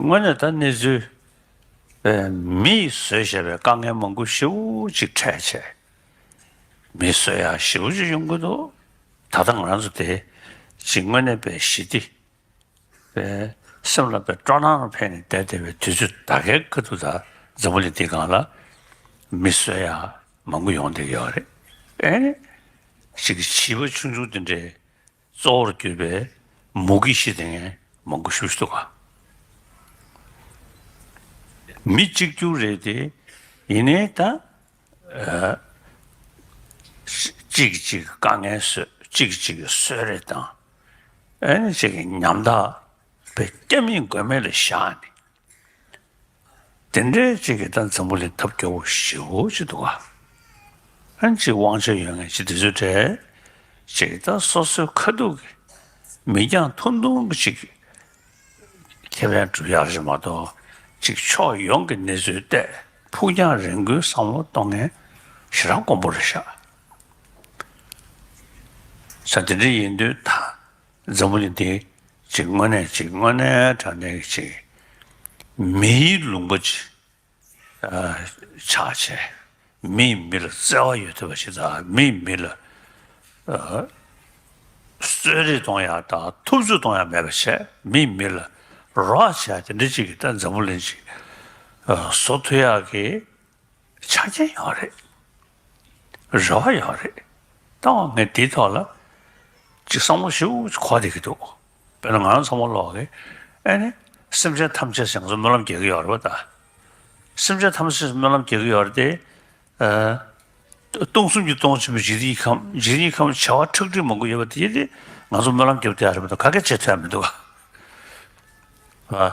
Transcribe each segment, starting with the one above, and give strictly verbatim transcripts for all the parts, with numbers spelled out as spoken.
དངོས་གནས་ད་གནས་ཚུལ་པའི་མིས་བཟོས་བཞག་པའི་དཀའ་ངལ་མང་པོ་ཞེ་པོ་ཅིག་འཕྲད་བྱས། མིས་བཟོས་ཡག་ཞེ་པོ་ཅིག་ཡོང་གི་འདུག་ད་ལྟ་ང་རང་ཚོ་དེ་ཅིག་དངོས་གནས་པའི་ཞི་བདེ་པའི་སེམས་ལ་པའི་སྤྲོ་སྣང་ལ་ཕན་ནས་བསྡད་བསྡད་པའི་དུས་ཚོད་ད་གའི་ཁ་ཐུག་ད་འཛམ་བུ་གླིང་འདི་སྒང་ལ་མི་གསོད་ཡག་མང་པོ་ཡོང་བསྡད་ཀྱི་ཡོད་རེད། ཨེ་ནི་ཅིག་བྱིས་པ་ཆུང་ཆུང་དེ་འདྲའི་གཙོ་བོར་གྱུར་པའི་མུ་གེ་ཤི་དེ་ངས་མང་པོ་ཞུ་ཞུ་འདུག་ག་མི་གཅིག་གྱུར་རེད་དེ། ཡིན་ནའི་ད་གཅིག་གིས་གཅིག་གི་དཀའ་ངལ་བཟོས། གཅིག་གིས་གཅིག་གི་གསོད་རེས་དང་། ཨེ་ནི་གཅིག་གི་ཉམ་ཐག་པའི་སྐྱ་མིན་མགོན་མེད་ལ་བཞག་ནས། དེ་འདྲའི་ཅིག་གི་ད་འཛམ་བུ་གླིང་ཐབས་སྐྱོ་བོ་ཞེ་པོ་ཅིག་འདུག་ག་ཨ་ནི་ཅིག་དབང་ཆ་ཡོད་མཁན་ཅིག་དེ་ཚོའི་གྲས་ཅིག་ད་སོ་སོའི་ཁ་ཐུག་གི་མིག་རྒྱང་ཐུང་ཐུང་གི་ཅིག་ཁེ་ཕན་སྒྲུབ་ཡག་རེད་མ་གཏོགས། ཅིག་ཕྱོགས་ཡོངས་ཀྱི་གནས་ཚུལ་བལྟས། ཕུགས་རྒྱང་རིང་པོའི་བསམ་བློ་གཏོང་མཁན་ཞེ་དྲག་དཀོན་པོ་རེད་ཤག་ས་དེ་འདྲ་ཡིན་དུས་ད། འཛམ་བུ་གླིང་འདི་ཅིག་དངོས་གནས་ཅིག་དངོས་གནས་དྲང་གནས་ཅིག་མིའི་ལུང་པ་ཅིག་ཨ་ཆགས་བྱས། མིས་མི་ལ་བརྩེ་བ་ཡོད་ཐུབ་པ་ཞིག་དང་། མིས་མི་ལ་ཨ་གསོད་རེས་གཏོང་ཡག་དང་ཐུབ་ཚོད་གཏོང་ཡག་མེད་པ་བྱས། མིས་མི་ལ་རོགས་བྱས། དེ་འདྲ་ཅིག་གིས་ད་འཛམ་བུ་གླིང་ཅིག་ཨ་བཟོ་ཐུབ་ཡག་གི་ཆ་རྐྱེན་ཡོད་རེད། རེ་བ་ཡོད་རེད། ད་ངས་འདིའི་ཐོག་ལ་ཅིག་བསམ་བློ་ཞེ་པོ་ཅིག་འཁོར་བསྡད་ཀྱི་འདུག་དཔེར་ན་ང་རང་ཚང་མ་ལོག་གི། ཨེ་ནི་སེམས་ཅན་ཐམས་ཅད་ང་ཚོ་སྨོན་ལམ་རྒྱག་གི་ཡོད་རེད་པ། ད་སེམས་ཅན་ཐམས་ཅད་སྨོན་ལམ་རྒྱག་གི་ཡོད་རེད་དེ། ཨ་སྟོང་གསུམ་གྱི་སྟོང་ཆེན་པོ་འཇིག་རྟེན་གྱི་ཁམས། འཇིག་རྟེན་གྱི་ཁམས་བྱ་བ་ཁྲག་ཁྲིག་མང་པོ་ཡོད་པ་དེ་དེ་ང་ཚོ་སྨོན་ལམ་རྒྱབ་བསྡད་ཡག་རེད་པ། ད་ག་གེ་བྱེད་ཐུབ་ཡག་མི་འདུག་ག་ཨ།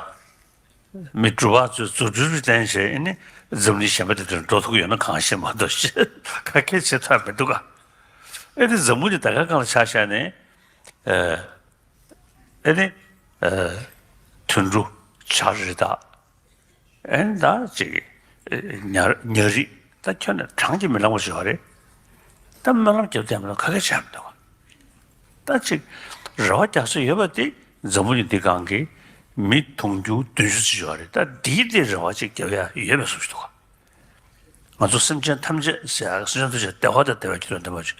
མི་དྲུག་པ་ཚོས་རྫུ་འཕྲུལ་བསྟན་བྱས། ཨེ་ནི་འཛམ་གླིང་གཞན་པ་དེ་དུ་འགྲོ་ཐུབ་ཀྱི་ཡོད་ན་གང་ཤེས་མ་གཏོགས། ག་གེ་བྱེད་ཐབས་མི་འདུག་ག་ཨེ་ནི་འཛམ་བུ་གླིང་ད་ག་སྒང་ལ་ཆ་བཞག་ནས། ཨེ་ནི་དུད་འགྲོ། བྱ་རི་དྭགས། ཨེ་ནི་ད་ཅིག་ཉ་ཉ་རིགས། ད་ཁྱོན་ནས་བགྲང་གིས་མི་ལང་བ་ཞིག་ཡོད་རེད། ད་སྨོན་ལམ་རྒྱབ་བསྡད་མི་འདུག་ག་གེ་བྱས་མི་འདུག་ད་ཅིག་རེ་བ་རྒྱག་ས་ཡོད་པ་དེ་འཛམ་བུ་གླིང་འདི་སྒང་གི་མི་དུང་ཕྱུར་བདུན་ཅུ་ཙམ་ཡོད་རེད། ད་འདིའི་དེ་རེ་བ་ཅིག་རྒྱབ་ཡག་ཡོད་པའི་བཟོ་ཞིག་འདུག་ང་ཚོ་སེམས་ཅན་ཐམས་ཅད་ཟེར་ཡག་སེམས་ཅན་ཐམས་ཅད་བདེ་བ་དང་བདེ་བའི་རྒྱུ་དང་ལྡན་པ་ཅིག་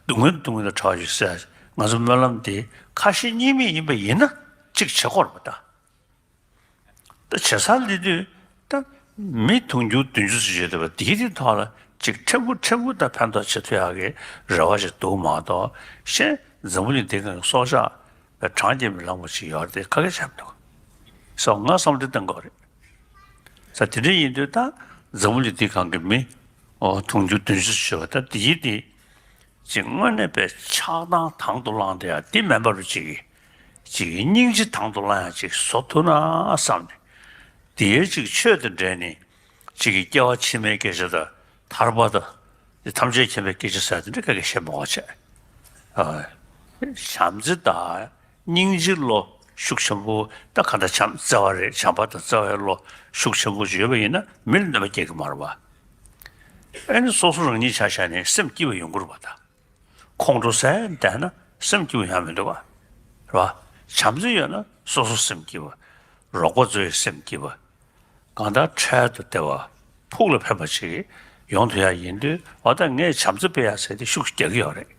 སྡུག་བསྔལ་སྡུག་བསྔལ་དང་བྲལ་བ་ཅིག་ཟེར་ཡག་ང་ཚོ་སྨོན་ལམ་དེ་ཁ་ཞེ་གཉིས་མེད་ཡིན་པ་ཡིན་ན་ཅིག་བྱེད་ཀྱི་ཡོད་རེད་པ། ད། ད་བྱེད་སར་སླེབས་དུས་ད་མི་དུང་ཕྱུར་བདུན་ཅུ་ཙམ་ཡོད་བསྡད་པ་དེའི་དེའི་ཐོག་ལ་ཅིག་ཕྲན་བུ་ཕྲན་བུ་ད་ཕན་ཐོགས་བྱེད་ཐུབ་ཡག་གི་རེ་བ་ཞིག་འདུག་མ་གཏོགས། གཞན་འཛམ་བུ་གླིང་འདི་སྒང་གི་སྲོག་ཆགས་བགྲང་གིས་མི་ལང་བ་ཞིག་ཡོད་རེད་དེ་ག་གེ་བྱས་མི་འདུག་སོགས་ང་བསམ་བློ་བཏང་དགོས་རེད། ས་དེ་འདྲ་ཡིན་དུས་ད་འཛམ་བུ་གླིང་འདི་སྒང་གི་མི་ཨོ་དུང་ཕྱུར་བདུན་ཅུ་ཙམ་ཡོད་པ་ད་དེའི་དེ། ཅིག་དངོས་གནས་པའི་ཆགས་སྡང་དང་དུ་བླངས་ཏེ་ཡ་འདི་མེད་པ་རུ་ཅིག་གིས་ཅིག་གིས་སྙིང་རྗེ་དང་དུ་བླངས་ཡ་ཅིག་བཟོ་ཐུབ་ན་བསམ་ནས། དེའི་ཅིག་ཆོས་དང་འབྲེལ་ནས་ཅིག་གིས་སྐྱེ་བ་ཕྱི་མའི་སྐད་ཆ་དང་ཐར་པ་དང་ཐམས་ཅད་མཁྱེན་པའི་སྐད་ཆ་ཟེར་དེ་འདྲ་ག་གེ་བཤད་མ་དགོས་བྱས། ཨ། བྱམས་བརྩེ་དང་སྙིང་རྗེའི་བློ་ཤུགས་ཆེན་པོ། ད་གང་ལྟར་བྱམས་བརྩེ་བ་རེད། བྱམས་པ་དང་བརྩེ་བའི་བློ་ཤུགས་ཆེན་པོ་ཅིག་ཡོད་པ་ཡིན་ན་མི་ལ་གནོད་པ་སྐྱེལ་གི་མ་རེད་པ། ཨེ་ནི་སོ་སོ་རང་ཉིད་ཆ་བཞག་ནས་སེམས་སྐྱིད་པ་ཡོང་གི་རེད་པ་ད། ཁོང་ཁྲོ་ཟ་བསྡད་ན་སེམས་སྐྱིད་པོ་ཡོང་མི་འདུག་ག་རེད་པ། བྱམས་བརྩེ་ཡོད་ན་སོ་སོ་སེམས་སྐྱིད་པ། རོགས་པ་ཚོའི་སེམས་སྐྱིད་པ། གང་ལྟར་འཕྲལ་དུ་བདེ་བ་ཕུགས་ལ་ཕན་པ་ཞིག་ཡོང་ཐུབ་ཡག་ཡིན་དུས། འོ་ད་ངས་བྱམས་བརྩེ་སྤེལ་ཡག་ཟེར་དེ་ཤུགས་རྒྱག་གི་ཡོད་རེད།